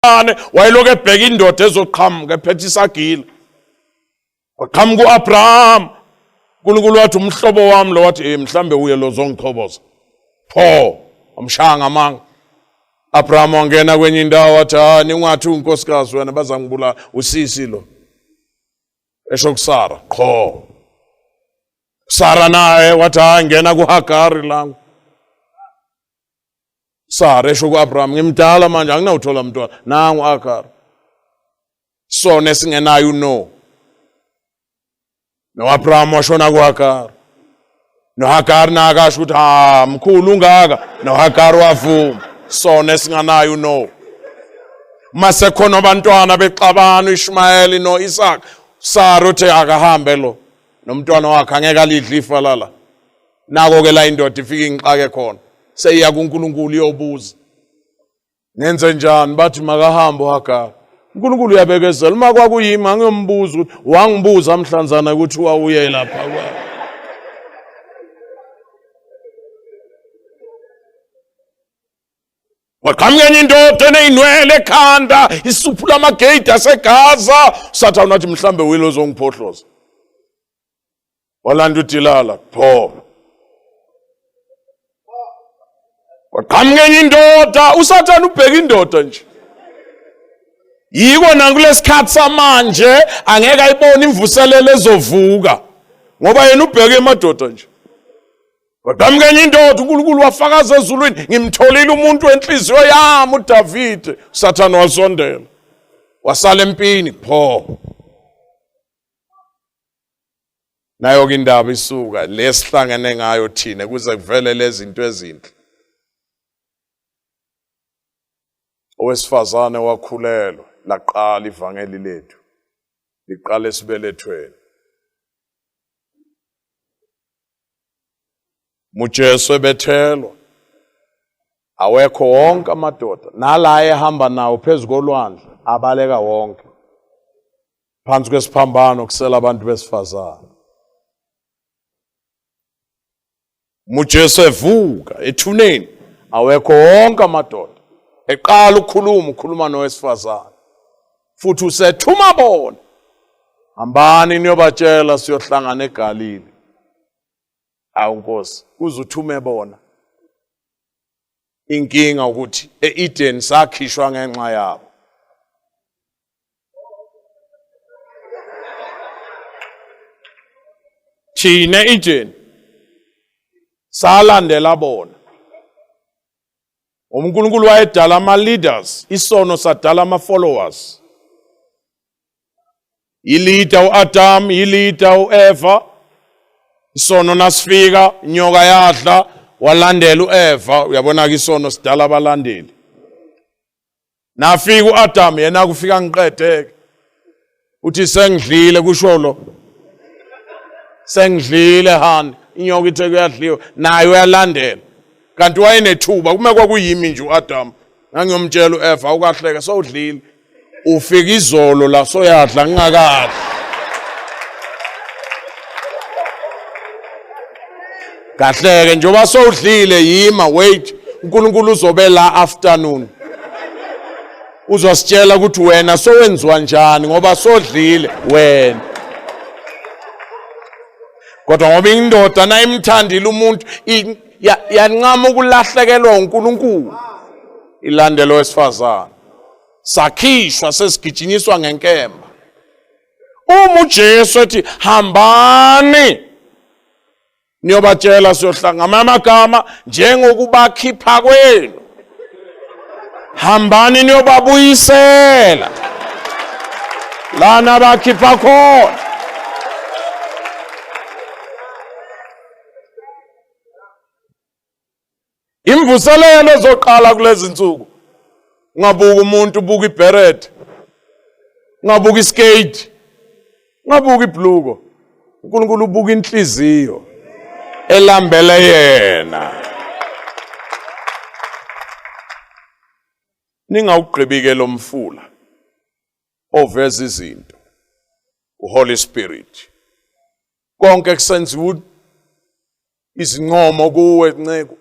Ane wayelokhu ebheka indoda ezoqhamuka ephethe isagila. Waqhamuka uAbraham. uNkulunkulu wathi umhlobo wami lo wathi eh mhlambe uye lo zongichoboza. Pho wamshaya ngamanga. Abraham wangena kwenye indawo wathi ha ningathi unkosikazi wena bazangibulala usisi lo. Esho kuSara qho. Sara naye wathi hayi ngena kuHagari la. Sara esho ku-Abraham ngimdala manje anginawuthola mntwana nangu Agar sona esingenayo uno no-Abraham washona ku-Hagar noHagar nakasho ukuthi ha mkhulu ungaka noHagar wavuma sona esinganayo uno mase khona abantwana bexabana uIshmayeli noIsaac Sara uthe akahambe lo nomntwana wakhe angeke alidle ifa lala Nako ke la indoda ifike ingixake khona. Seyiya kuNkulunkulu iyobuza. Ngenze njani bathi makahambe uHagar. uNkulunkulu uyabekezela uma kwakuyimi angiyombuza ukuthi wangibuza mhlanzana ukuthi wawuye lapha kwa. Waqhamuka enye indoda eneyinwele ekhanda isuphula amageyidi aseGaza. Sathane wathi mhlambe wilo ozongiphohloza. Walanda uDilala pho. Waqhamuka enye indoda, uSathane ubheka indoda nje. Yiko nakulesikhathi samanje angeke ayibone imvuselelo ezovuka ngoba yena ubheke emadoda nje. Waqhamuka enye indoda uNkulunkulu wafakaza ezulwini ngimtholile umuntu wenhliziyo yami uDavide. uSathane wasondela. Wasala empini pho. Nayo ke indaba isuka lesihlangene ngayo thina kuze kuvele lezinto ezinhle. Owesifazane wakhulelwa laqala ivangeli lethu liqala esibelethweni. MuJesu ebethelwa awekho wonke amadoda nala ehamba nawo phezu kolwandle abaleka wonke phansi kwesiphambano kusela abantu besifazane muJesu evuka ethuneni awekho wonke amadoda eqala ukukhuluma ukhuluma nowesifazane futhi usethuma bona hambani niyobatshela siyohlangana eGalile awu Nkosi kuze uthume bona inkinga ukuthi e-Eden sakhishwa ngenxa yabo thina e-Eden salandela bona uNkulunkulu wayedala ama leaders isono sadala ama followers Yilida uAdam, yilida uEva. Isono nasifika, inyoka yadla, walandela uEva. Uyabona ke isono sidala abalandeli. Nafika uAdam yena kufika ngiqedeke. Uthi sengidlile kusho lo. Sengidlile hani, inyoka ithe kuyadliwa, naye uyalandela. Kanti wayenethuba, kuma kwakuyimi nje uAdam. Ngangiyomtshela uEva awukahleke sowudlile. Ufika izolo la soyadla ngingakadli. Kahleke njengoba sowudlile yima wait uNkulunkulu uzobe la afternoon. Uzositshela ukuthi wena sowenziwa njani ngoba sodlile wena. Kodwa ngoba indoda nayimthandile umuntu yancama ukulahlekelwa uNkulunkulu. Ilandelo wesifazane. Sakhishwa sesigijinyiswa ngenkemba. Uma uJesu ethi hambani niyobatshela siyohlangana amagama njengokubakhipha kwenu hambani niyobabuyisela lana bakhipha khona Imvuselelo ezoqala kulezi nsuku. Ungabuka umuntu ubuka iberet. Ungabuka iskate. Ungabuka ibhluko. uNkulunkulu ubuka inhliziyo elambele yena. Ningawugqibike lo mfula oveza izinto. uHoly Spirit. Konke kusenziwa izincomo kuwe nceku.